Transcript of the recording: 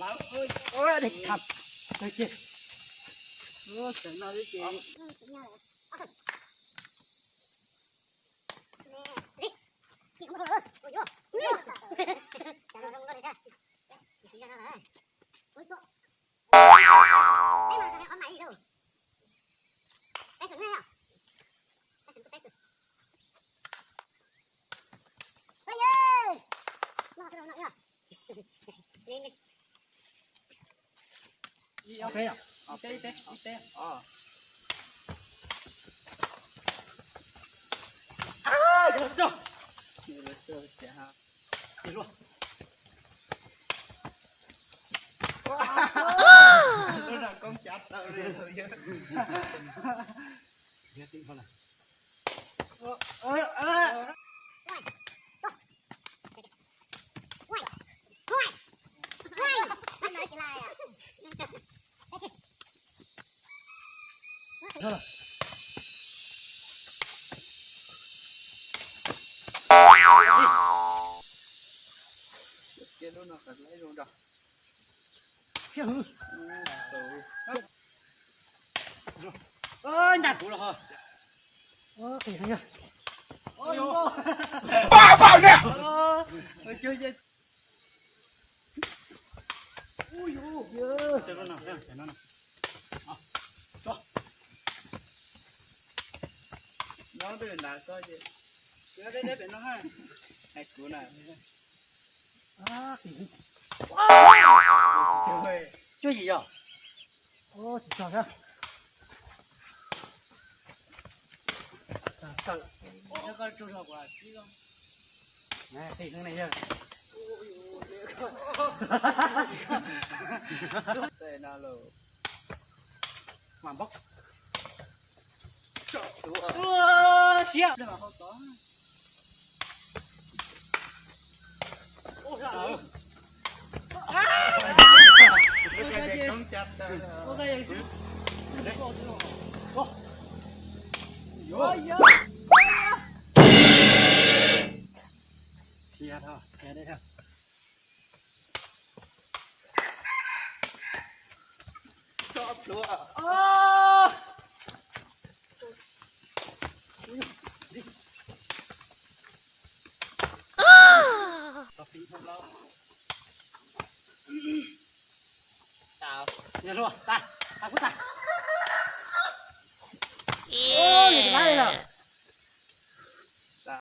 Ua, ua, dej kham. Ua, sawv no xwb ces. Ib teb, ib teb, ib teb. Lub no koob cav taw li lawm yog. Ntag kuv los ho. Pab pab nè. Ui, ui, ui. Cov no no, cov no no. Tso. No twb nrad tso ces. Cov deb deb pem no ha. Hais kuv na. Cuaj yim yog. Tsis txog thiab. Tawm. Tawm. Qis heev ne yawg. Mam npaub. Siab. Tag, tag, kuv tag. Ua, nws tus lab li lawm.